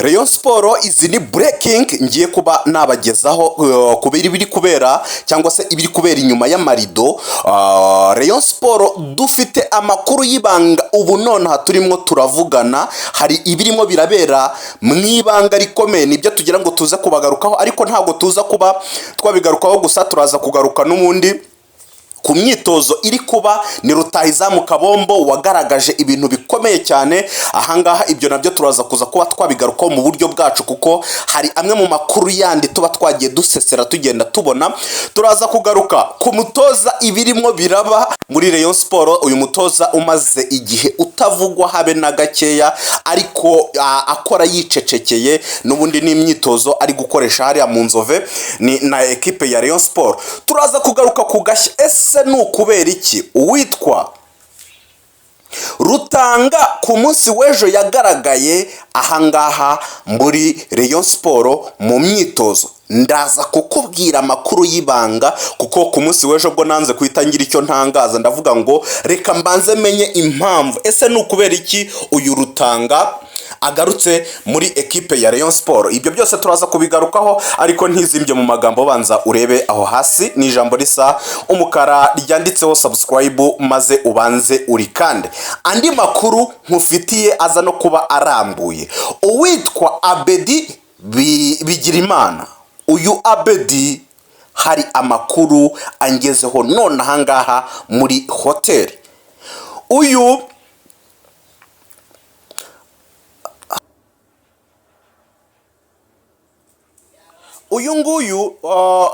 Rayon Sport, izi ni breaking ngiye kuba nabagezaho ku biri kubera cyangwa se ibiri kubera inyuma y'amarido. Rayon Sport dufite amakuru y'ibanga. Ubu nonaha turimo turavugana, hari ibirimo birabera mu ibanga rikomeye, nibyo tugira ngo tuze kubagarukaho. Ariko ntabwo tuza kuba twabigarukaho gusa, turaza kugaruka n'ubundi ku myitozo iri kuba. Ni rutahizamu Kabombo wagaragaje ibintu bikomeye cyane ahangaha. Ibyo nabyo turaza kuza kuba twabigarukaho mu buryo bwacu, kuko hari amwe mu makuru yandi tuba twagiye dusesera, tugenda tubona. Turaza kugaruka ku mutoza, ibirimo biraba muri Rayon Sport, uyu mutoza umaze igihe utavugwa habe na gakeya, ariko akora yicecekeye. N'ubundi n'imyitozo ari gukoresha hariya mu Nzove ni na ekipe ya Rayon Sport. Turaza kugaruka ku gashya: ese ni ukubera iki uwitwa Rutanga ku munsi w'ejo yagaragaye ahangaha muri Rayon Sport mu myitozo? Ndaza kukubwira amakuru y'ibanga, kuko ku munsi w'ejo bwo nanze guhita ngira icyo ntangaza, ndavuga ngo reka mbanze menye impamvu. Ese ni ukubera iki uyu Rutanga agarutse muri ekipe ya Rayon Sport? Ibyo byose turaza kubigarukaho, ariko ntizimbye mu magambo, banza urebe aho hasi ni ijambo risa umukara ryanditseho subscribe, maze ubanze urikande. Andi makuru nkufitiye aza no kuba arambuye: uwitwa Abedi Bigirimana. Uyu Abedi hari amakuru angezeho none ahangaha muri hoteli. Uyu nguyu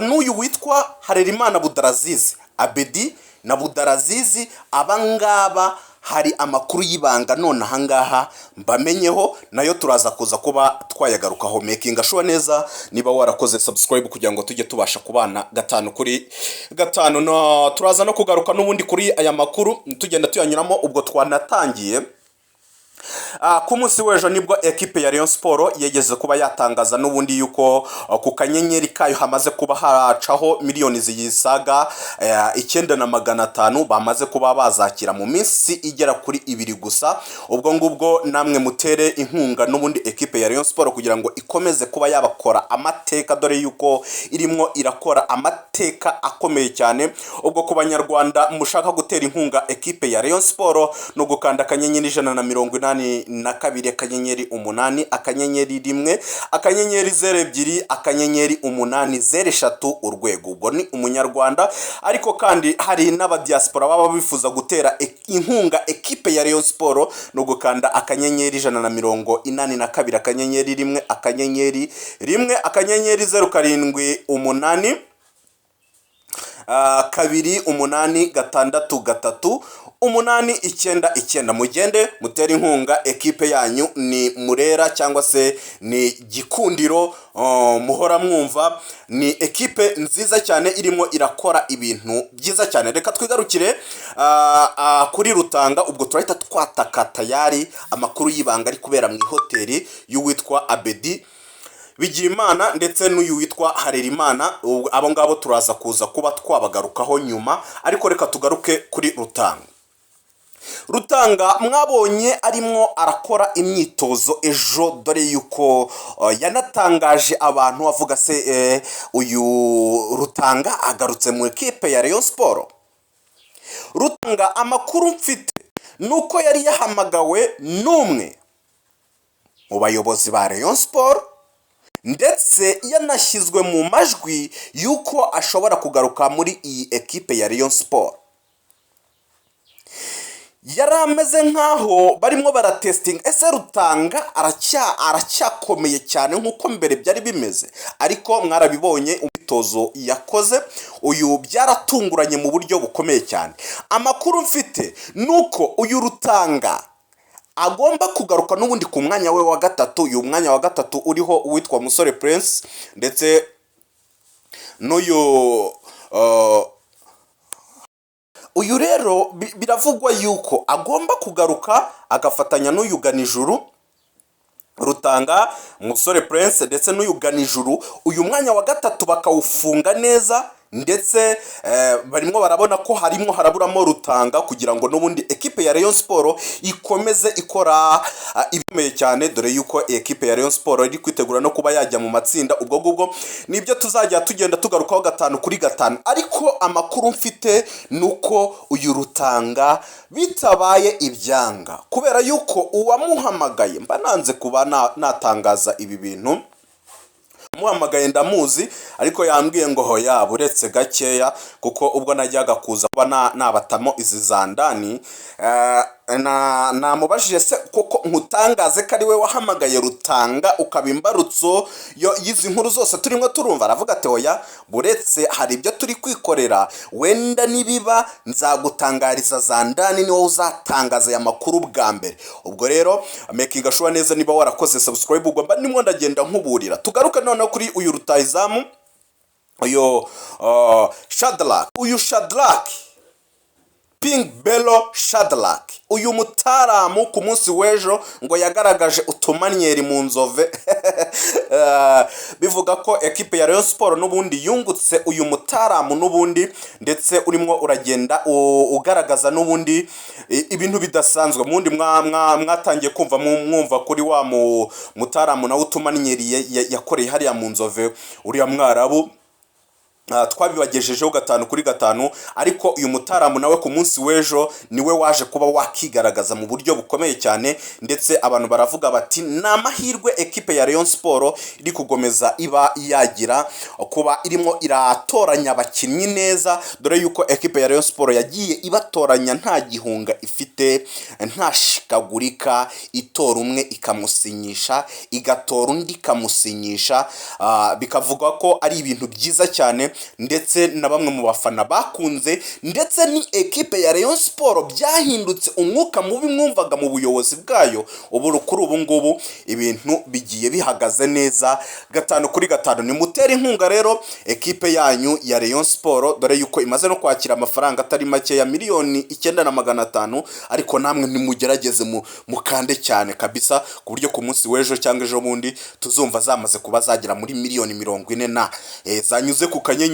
n'uyu witwa Harerimana Budarazizi, Abedi na Budarazizi, aba ngaba hari amakuru y'ibanga none ahangaha mbamenyeho, nayo turaza kuza kuba twayagarukaho. Making sure neza niba warakoze subscribe kugira ngo tujye tubasha kubana gatanu kuri gatanu. No turaza no kugaruka n'ubundi kuri aya makuru tugenda tuyanyuramo. Ubwo twanatangiye. Ku munsi w'ejo nibwo ekipe ya Rayon Sport yegeze kuba yatangaza n'ubundi yuko ku kanyenyeri kayo hamaze kuba hacaho miliyoni zisaga 9 na 500, bamaze kuba bazakira mu minsi igera kuri 2 gusa. Ubwo ngubwo namwe mutere inkunga n'ubundi ekipe ya Rayon Sport kugira ngo ikomeze kuba yabakora amateka, dore yuko irimo irakora amateka akomeye cyane. Ubwo ku Banyarwanda mushaka gutera inkunga ekipe ya Rayon Sport, ni ugukanda *182 *8 *1 *0 2 *8 0 3 urwego. Ubwo ni Umunyarwanda, ariko kandi hari n'abadiaspora baba bifuza gutera inkunga ekipe ya Rayon Sport, ni ugukanda *182 *1 *1 *0 7 8 2 8 6 3 8 9 9. Mugende mutere inkunga ekipe yanyu, ni Murera cyangwa se ni Gikundiro muhora mwumva, ni ekipe nziza cyane irimo irakora ibintu byiza cyane. Reka twigarukire kuri Rutanga. Ubwo turahita twataka tayari amakuru y'ibanga ari kubera mu ihoteli y'uwitwa Abedi Bigirimana ndetse n'uyu witwa Harerimana. Abo ngabo turaza kuza kuba twabagarukaho nyuma, ariko reka tugaruke kuri Rutanga. Rutanga mwabonye arimo arakora imyitozo ejo, dore yuko yanatangaje abantu avuga se uyu Rutanga agarutse mu ikipe ya Rayon Sport. Rutanga amakuru mfite ni uko yari yahamagawe n'umwe mu bayobozi ba Rayon Sport, ndetse yanashyizwe mu majwi y'uko ashobora kugaruka muri iyi ekipe ya Rayon Sport. Yari ameze nk'aho barimo baratesitinga: ese Rutanga aracyakomeye cyane nk'uko mbere byari bimeze? Ariko mwarabibonye umwitozo yakoze uyu, byaratunguranye mu buryo bukomeye cyane. Amakuru mfite ni uko uyu Rutanga agomba kugaruka n'ubundi ku mwanya we wa gatatu. Uyu mwanya wa gatatu uriho uwitwa Musore Prince ndetse n'uyu uyu rero biravugwa yuko agomba kugaruka agafatanya n'uyu Ganijuru. Rutanga, Musore Prince ndetse n'uyu Ganijuru, uyu mwanya wa gatatu bakawufunga neza. Ndetse barimo barabona ko harimo haraburamo Rutanga kugira ngo n'ubundi ekipe ya Rayon Sport ikomeze ikora ibikomeye cyane, dore yuko ekipe ya Rayon Sport iri kwitegura no kuba yajya mu matsinda. Ubwo ngubwo nibyo tuzajya tugenda tugarukaho gatanu kuri gatanu. Ariko amakuru mfite ni uko uyu Rutanga bitabaye ibyanga, kubera yuko uwamuhamagaye, mba nanze kuba natangaza ibi bintu, muhamagaye ndamuzi, ariko yambwiye ngo hoya, uretse gakeya, kuko ubwo najyaga kuza kuba nabatamo izi zandani, namubajije se koko nkutangaze ko ari we wahamagaye Rutanga, ukaba imbarutso y'izi nkuru zose turimo turumva? Aravuga ati: "Hoya, buretse, hari ibyo turi kwikorera, wenda nibiba nzagutangariza zandani, ni wowe uzatangaza aya makuru bwa mbere." Ubwo rero making sure neza niba warakoze subscribe, ubwo mba ndimo ndagenda nkuburira. Tugaruke noneho kuri uyu rutahizamu, uyu Shadrack, uyu Shadrack Ping Belo Shadrack. Uyu mutaramu ku munsi w'ejo ngo yagaragaje utumanyeri mu Nzove. Bivuga ko ekipe ya Rayon Sport n'ubundi yungutse uyu mutaramu n'ubundi, ndetse urimo uragenda ugaragaza n'ubundi ibintu bidasanzwe. Mundi mwatangiye kumva, mwumva kuri wa mutaramu nawe utumanyeri yakoreye hariya mu Nzove, uriya Mwarabu. Twabibagejejeho gatanu kuri gatanu. Ariko uyu mutaramu nawe ku munsi w'ejo niwe waje kuba wakigaragaza mu buryo bukomeye cyane, ndetse abantu baravuga bati ni amahirwe ekipe ya Rayon Sport iri kugomeza iba yagira kuba irimo iratoranya abakinnyi neza, dore yuko ekipe ya Rayon Sport yagiye ibatoranya nta gihunga ifite, nta shikagurika, itora umwe ikamusinyisha, igatora undi ikamusinyisha. Bikavugwa ko ari ibintu byiza cyane, ndetse na bamwe mu bafana bakunze, ndetse ni ekipe ya Rayon Sport byahindutse. Umwuka mubi mwumvaga mu buyobozi bwayo, ubu kuri ubu ngubu ibintu bigiye bihagaze neza gatanu kuri gatanu. Nimutere inkunga rero ekipe yanyu ya Rayon Sport, dore yuko imaze no kwakira amafaranga atari make ya 9,500,000. Ariko namwe nimugerageze mukande cyane kabisa, ku buryo ku munsi w'ejo cyangwa ejo bundi tuzumva zamaze kuba zagera muri miliyoni 40 na zanyuze ku kanyenyeri.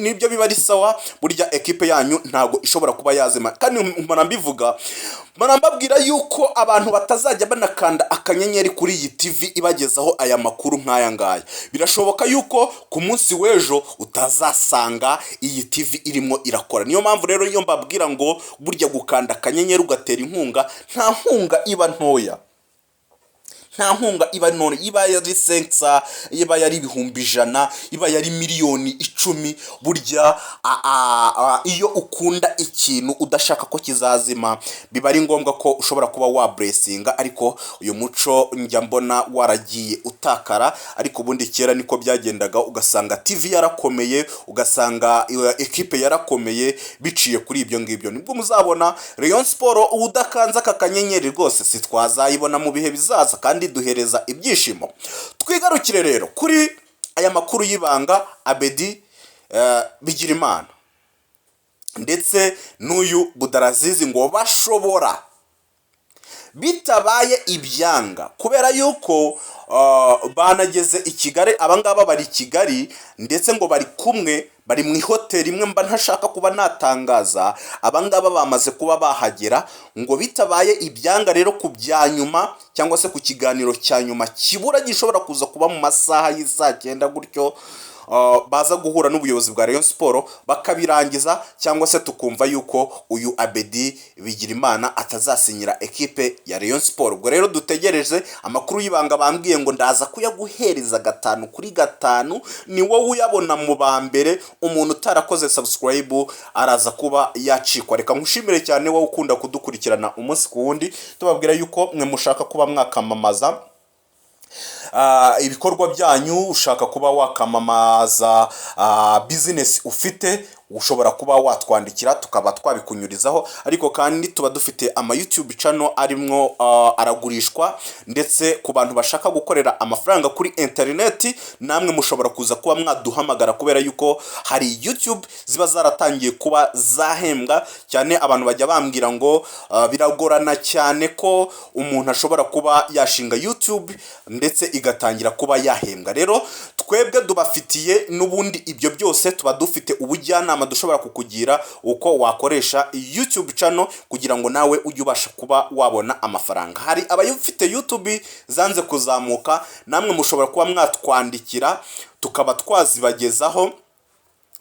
Nibyo biba ari sawa. Burya ekipe yanyu ntabwo ishobora kuba yazima. Kandi mpora mbivuga, mpora mbabwira yuko abantu batazajya banakanda akanyenyeri kuri iyi TV ibagezaho aya makuru nk'aya ngaya, birashoboka yuko ku munsi w'ejo utazasanga iyi TV irimo irakora. Niyo mpamvu rero iyo mbabwira ngo burya gukanda akanyenyeri ugatera inkunga, nta nkunga iba ntoya, nta nkunga iba none, iba yari senkisa, iba yari 100,000, iba yari miliyoni 10. Burya iyo ukunda ikintu udashaka ko kizazima, biba ari ngombwa ko ushobora kuba waburesinga. Ariko uyu muco njya mbona waragiye utakara. Ariko ubundi kera niko byagendaga, ugasanga TV yarakomeye, ugasanga ekipe yarakomeye biciye kuri ibyo ngibyo. Nibwo muzabona Rayon Sport udakanze aka kanyenyeri rwose si twazayibona mu bihe bizaza, kandi duhereza ibyishimo. Twigarukire rero kuri aya makuru y'ibanga, Abedi Bigirimana ndetse n'uyu Budarazizi ngo bashobora bitabaye ibyanga, kubera yuko banageze i Kigali. Abangaba bari i Kigali, ndetse ngo bari kumwe, bari mu ihoteli imwe mba ntashaka kuba natangaza. Abangaba bamaze kuba bahagera. Ngo bitabaye ibyanga rero, ku bya nyuma cyangwa se ku kiganiro cya nyuma kibura gishobora kuza kuba mu masaha y'isaa 9 gutyo, baza guhura n'ubuyobozi bwa Rayon Sport bakabirangiza, cyangwa se tukumva yuko uyu Abedi Bigirimana atazasinyira ekipe ya Rayon Sport. Ubwo rero dutegereje amakuru y'ibanga. Bambwiye ngo ndaza kuyaguhereza gatanu kuri gatanu, ni wowe uyabona mu ba mbere. Umuntu utarakoze subscribe araza kuba yacikwa. Reka nkushimire cyane wowe ukunda kudukurikirana umunsi ku wundi. Tubabwira yuko mwe mushaka kuba mwakamamaza ibikorwa byanyu, ushaka kuba wakamamaza business ufite, ushobora kuba watwandikira tukaba twabikunyurizaho. Ariko kandi tuba dufite ama YouTube channel arimwo aragurishwa, ndetse ku bantu bashaka gukorera amafaranga kuri interineti, namwe mushobora kuza kuba mwaduhamagara, kubera yuko hari YouTube ziba zaratangiye kuba zahembwa cyane. Abantu bajya bambwira ngo biragorana cyane ko umuntu ashobora kuba yashinga YouTube ndetse igatangira kuba yahembwa. Rero twebwe Twebwe tubafitiye n'ubundi ibyo byose, tuba dufite ubujyanama dushobora kukugira uko wakoresha YouTube channel kugira ngo nawe ujye ubasha kuba wabona amafaranga. Hari abayifite YouTube zanze kuzamuka, namwe mushobora kuba mwatwandikira tukaba twazibagezaho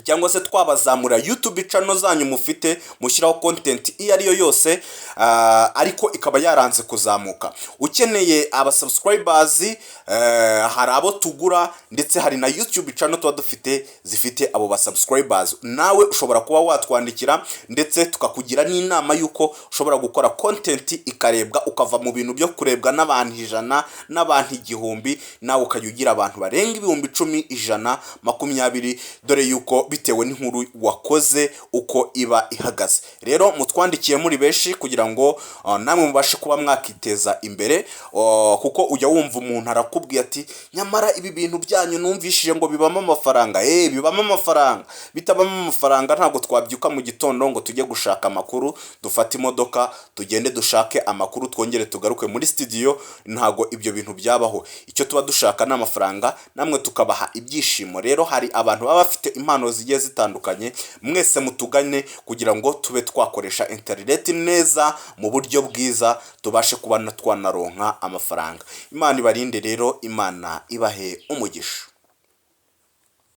cyangwa se twabazamura YouTube channel zanyu mufite, mushyiraho content iyo ari yo yose, ariko ikaba yaranze kuzamuka. Ukeneye aba subscribers, hari abo tugura, ndetse hari na YouTube channel tuba dufite zifite abo ba subscribers. Nawe ushobora kuba watwandikira, ndetse tukakugira n'inama y'uko ushobora gukora content ikarebwa, ukava mu bintu byo kurebwa n'abantu 100 n'abantu 1000, nawe ukajya ugira abantu barenga 10,000, 100, 20, dore yuko bitewe n'inkuru wakoze uko iba ihagaze. Rero mutwandikiye muri benshi kugira ngo namwe mubashe kuba mwakiteza imbere, kuko ujya wumva umuntu arakubwiye ati: "Nyamara ibi bintu byanyu numvishije ngo bibamo amafaranga." Bibamo amafaranga. Bitabamo amafaranga ntabwo twabyuka mu gitondo ngo tujye gushaka amakuru, dufate imodoka tugende dushake amakuru, twongere tugaruke muri studio. Ntabwo ibyo bintu byabaho. Icyo tuba dushaka ni amafaranga, namwe tukabaha ibyishimo. Rero hari abantu baba bafite impano zigiye zitandukanye, mwese mutugane kugira ngo tube twakoresha interineti neza mu buryo bwiza, tubashe kuba twanaronka amafaranga. Imana ibarinde rero, Imana ibahe umugisha.